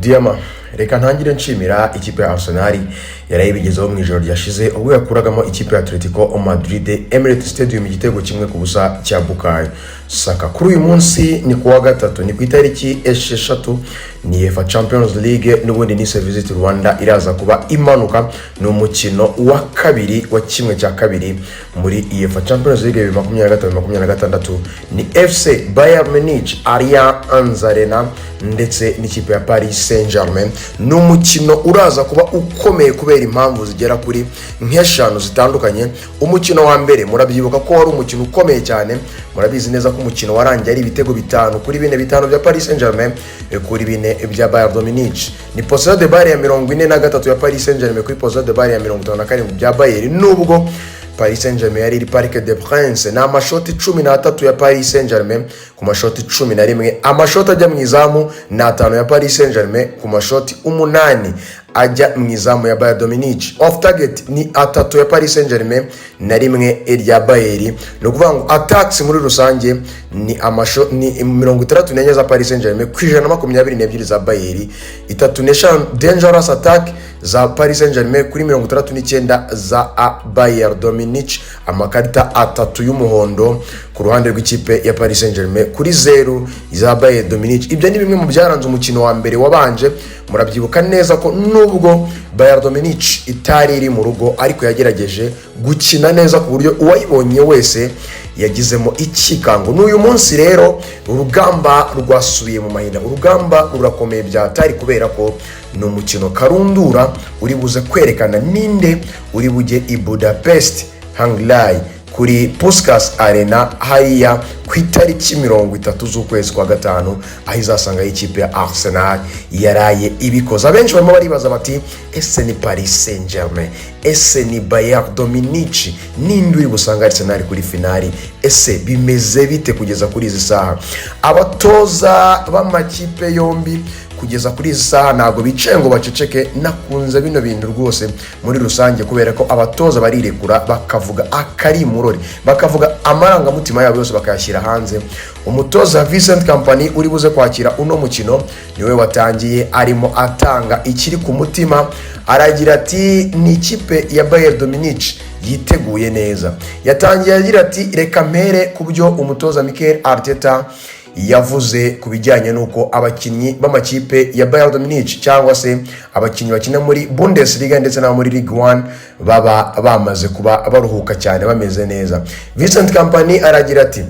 Diyama, reka ntangire nshimira ikipe ya Arsenal yarayibigezeho mu ijoro ryashize, ubwo yakuragamo ikipe ya Atletico Madrid Emirates Stadium igitego 1-0 cya Bukayo Saka. Kuri uyu munsi ni kuwa gatatu, ni ku itariki 6, ni UEFA Champions League n'ubundi ni Visit Rwanda iraza kuba imanuka. Ni umukino wa kabiri wa 1/2 muri UEFA Champions League 2025-26, ni FC Bayern Munich Allianz Arena ndetse n'ikipe ya Paris Saint-Germain. Ni umukino uraza kuba ukomeye kubera impamvu zigera kuri nk'eshanu zitandukanye. Umukino wa mbere murabyibuka ko wari umukino ukomeye cyane. Murabizi neza ko umukino warangiye ari ibitego 5-4, 5 bya Paris Saint-Germain kuri 4 bya Bayern Munich. Ni possession de balle ya 43 ya Paris Saint-Germain kuri possession de balle ya 57 bya Bayern, nubwo Paris Saint-Germain yari iri Parc des Princes. Ni amashoti 13 ya Paris Saint-Germain ku mashoti 11. Amashoti ajya mu izamu ni 5 ya Paris Saint-Germain ku mashoti 8 ajya mu izamu ya Bayern Munich. Off target ni 3 ya Paris Saint-Germain na 1 rya Bayern. Ni ukuvuga ngo attacks muri rusange ni amasho ni 64 za Paris Saint-Germain ku 122 za Bayern, 35 dangerous attack za Paris Saint-Germain kuri 69 za Bayern Munich. Amakarita 3 y'umuhondo ku ruhande rw'ikipe ya Paris Saint-Germain kuri 0 za Bayern Munich. Ibyo ni bimwe mu byaranze umukino wa mbere wabanje. Murabyibuka neza ko nubwo Bayern Munich itari iri mu rugo, ariko yagerageje gukina neza ku buryo uwayibonye wese yagizemo ikikango. N'uyu munsi rero urugamba rwasubiye mu mahina, urugamba rurakomeye byatari, kubera ko ni umukino karundura uri buze kwerekana ninde uri bujye i Budapest, Hungary, kuri Puskas Arena hariya ku itariki 30 z'ukwezi kwa gatanu, aho izasanga ikipe ya Arsenal yaraye ibikoze. Abenshi barimo baribaza bati: "Ese ni Paris Saint Germain? Ese ni Bayern Munich? Ninde uri busanga Arsenal kuri finali? Ese bimeze bite?" Kugeza kuri izi saha, abatoza b'amakipe yombi kugeza kuri izi saha ntabwo bicaye ngo baceceke. Nakunze bino bintu rwose muri rusange, kubera ko abatoza barirekura bakavuga akari murori, bakavuga amarangamutima yabo yose bakayashyira hanze. Umutoza Vincent Kompany uri buze kwakira uno mukino niwe watangiye arimo atanga ikiri ku mutima. Aragira ati: "Ni ikipe ya Bayern Munich yiteguye neza." Yatangiye agira ati: "Reka mpere ku byo umutoza Mikel Arteta yavuze ku bijyanye n'uko abakinnyi b'amakipe ya Bayern Munich cyangwa se abakinnyi bakina muri Bundesliga ndetse n'abo muri Ligue 1 baba bamaze kuba baruhuka cyane, bameze neza." Vincent Kompany aragira ati: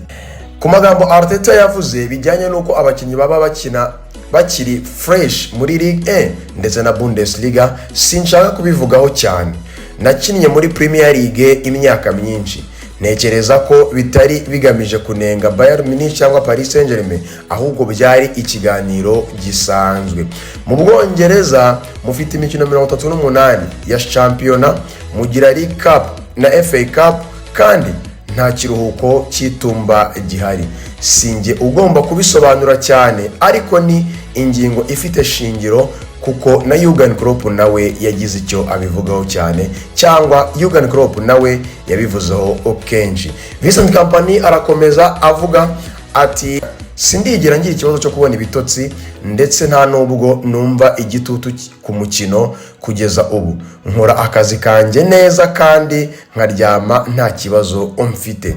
"Ku magambo Arteta yavuze bijyanye n'uko abakinnyi baba bakina bakiri fresh muri Ligue 1 ndetse na Bundesliga, sinshaka kubivugaho cyane. Nakinnye muri Premier League imyaka myinshi. Ntekereza ko bitari bigamije kunenga Bayern Munich cyangwa Paris Saint-Germain, ahubwo byari ikiganiro gisanzwe. Mu Bwongereza mufite imikino 38 ya shampiyona, mugira League Cup na FA Cup, kandi nta kiruhuko cy'itumba gihari. Sinjye ugomba kubisobanura cyane, ariko ni ingingo ifite shingiro kuko na Jurgen Klopp nawe yagize icyo abivugaho cyane, cyangwa Jurgen Klopp nawe yabivuzeho kenshi." Vincent Kompany arakomeza avuga ati: "Sindigera ngira ikibazo cyo kubona ibitotsi, ndetse nta nubwo numva igitutu ku mukino. Kugeza ubu nkora akazi kanjye neza kandi nkaryama nta kibazo mfite."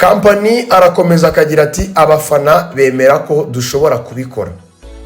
Kompany arakomeza akagira ati: "Abafana bemera ko dushobora kubikora.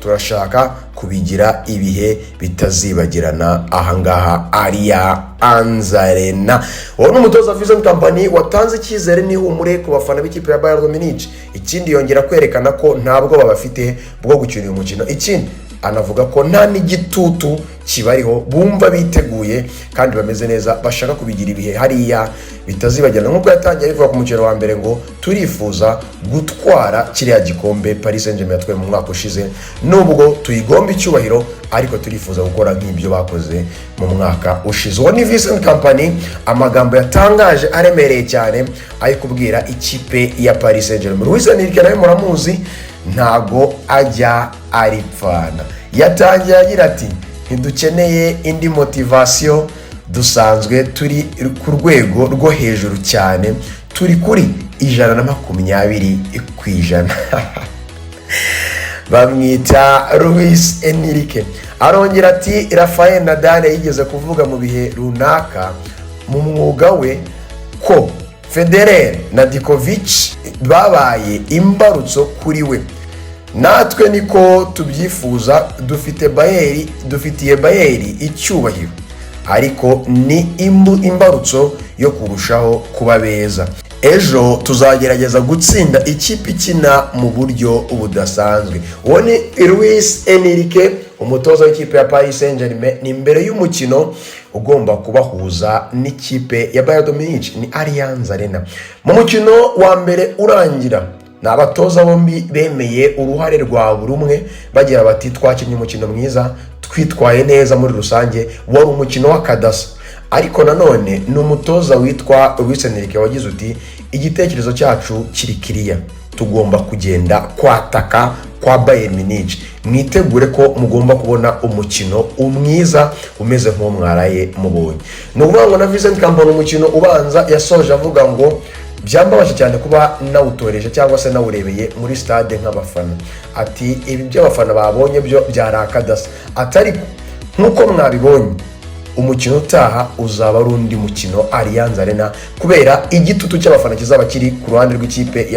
Turashaka kubigira ibihe bitazibagirana ahangaha Allianz Arena." Uwo ni umutoza Vincent Kompany watanze icyizere n'ihumure ku bafana b'ikipe ya Bayern Munich. Ikindi, yongera kwerekana ko nta bwoba bafite bwo gukina uyu mukino. Ikindi, anavuga ko nta n'igitutu kibariho, bumva biteguye kandi bameze neza, bashaka kubigira ibihe hariya bitazibagirana, nk'uko yatangiye abivuga ku mukino wa mbere ngo: "Turifuza gutwara kiriya gikombe Paris Saint-Germain yatwaye mu mwaka ushize. Nubwo tuyigomba icyubahiro, ariko turifuza gukora nk'ibyo bakoze mu mwaka ushize." Uwo ni Vincent Kompany, amagambo yatangaje aremereye cyane ari kubwira ikipe ya Paris Saint-Germain. Luis Enrique nawe muramuzi, ntago ajya aripfana. Yatangiye agira ati: "Ntidukeneye indi motivation, dusanzwe turi ku rwego rwo hejuru cyane, turi kuri 120%." Bamwita Luis Enrique. Arongera ati: "Rafael Nadal yigeze kuvuga mu bihe runaka mu mwuga we ko Federer na Djokovic babaye imbarutso kuri we. Natwe niko tubyifuza. Dufite Bayern, dufitiye Bayern icyubahiro, ariko ni imbarutso yo kurushaho kuba beza. Ejo tuzagerageza gutsinda ikipe ikina mu buryo budasanzwe." Uwo ni Luis Enrique, umutoza w'ikipe ya Paris Saint-Germain. Ni imbere y'umukino ugomba kubahuza n'ikipe ya Bayern Munich, ni Allianz Arena. Mu mukino wa mbere urangira, ni abatoza bombi bemeye uruhare rwa buri umwe, bagira bati: "Twakinnye umukino mwiza, twitwaye neza muri rusange, wari umukino w'akadasa." Ariko nanone ni umutoza witwa Luis Enrique wagize uti: "Igitekerezo cyacu kiri kiriya, tugomba kugenda kwataka kwa Bayern Munich. Mwitegure ko mugomba kubona umukino mwiza umeze nk'uwo mwaraye mubonye." Ni ukuvuga ngo na Vincent Kompany, umukino ubanza yasoje avuga ngo: "Byambabaje cyane kuba nawutoreje cyangwa se nawurebeye muri stade nk'abafana." Ati: "Ibi by'abafana babonye byo byari akadasa." Ati: "Ariko nk'uko mwabibonye, umukino utaha uzaba ari undi mukino Allianz Arena, kubera igitutu cy'abafana kizaba kiri ku ruhande rw'ikipe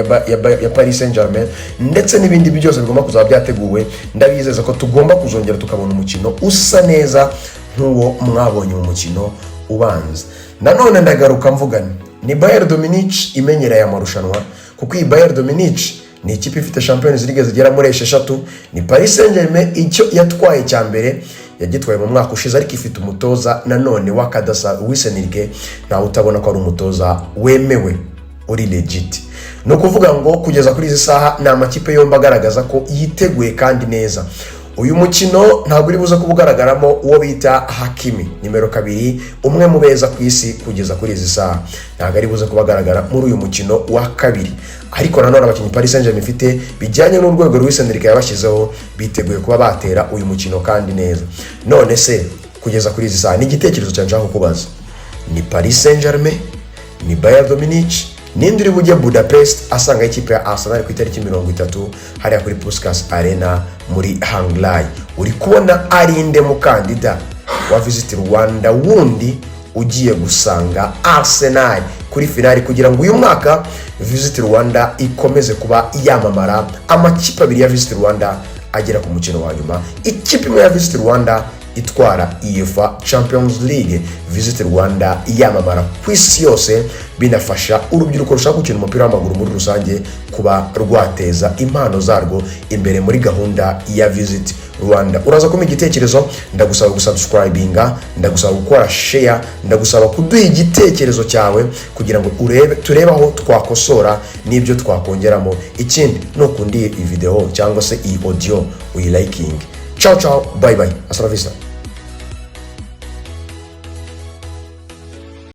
ya Paris Saint-Germain ndetse n'ibindi byose bigomba kuzaba byateguwe. Ndabizeza ko tugomba kuzongera tukabona umukino usa neza nk'uwo mwabonye mu mukino ubanza." Nanone ndagaruka mvugana ni Bayern Munich imenyereye amarushanwa, kuko iyi Bayern Munich ni ikipe ifite Champions League zigera muri 6. Ni Paris Saint-Germain, icyo yatwaye cya mbere yagitwaye mu mwaka ushize, ariko ifite umutoza nanone w'akadasa, Luis Enrique. Ntawe utabona ko ari umutoza wemewe, uri legit. Ni ukuvuga ngo kugeza kuri izi saha ni amakipe yombi agaragaza ko yiteguye kandi neza. Uyu mukino ntabwo uri buze kuba ugaragaramo uwo bita Hakimi, nimero 2, umwe mu beza ku isi kugeza kuri izi saha. Ntabwo ari buze kuba agaragara muri uyu mukino wa kabiri, ariko nanone abakinnyi Paris Saint-Germain ifite, bijyanye n'urwego Luis Enrique yabashyizeho, biteguye kuba batera uyu mukino kandi neza. None se kugeza kuri izi saha, ni igitekerezo cyanjye nshaka kukubaza: ni Paris Saint-Germain, ni Bayern Munich, ninde uri bujye Budapest asanga ikipe ya Arsenal ku itariki 30 hariya kuri Puskas Arena muri Hungary? Uri kubona ari nde mukandida wa Visit Rwanda wundi ugiye gusanga Arsenal kuri finali, kugira ngo uyu mwaka Visit Rwanda ikomeze kuba yamamara, amakipe abiri ya Visit Rwanda agera ku mukino wa nyuma, ikipe imwe ya Visit Rwanda itwara UEFA Champions League, Visit Rwanda yamamara ku isi yose, binafasha urubyiruko rushaka gukina umupira w'amaguru muri rusange kuba rwateza impano zarwo imbere muri gahunda ya Visit Rwanda? Uraza kumpa igitekerezo. Ndagusaba gusubscribinga, ndagusaba gukora share, ndagusaba kuduha igitekerezo cyawe kugira ngo urebe, turebe aho twakosora n'ibyo twakongeramo. Ikindi, nukunda iyi video cyangwa se iyi audio, uyilikinge. Ciao ciao, bye bye, hasta la vista.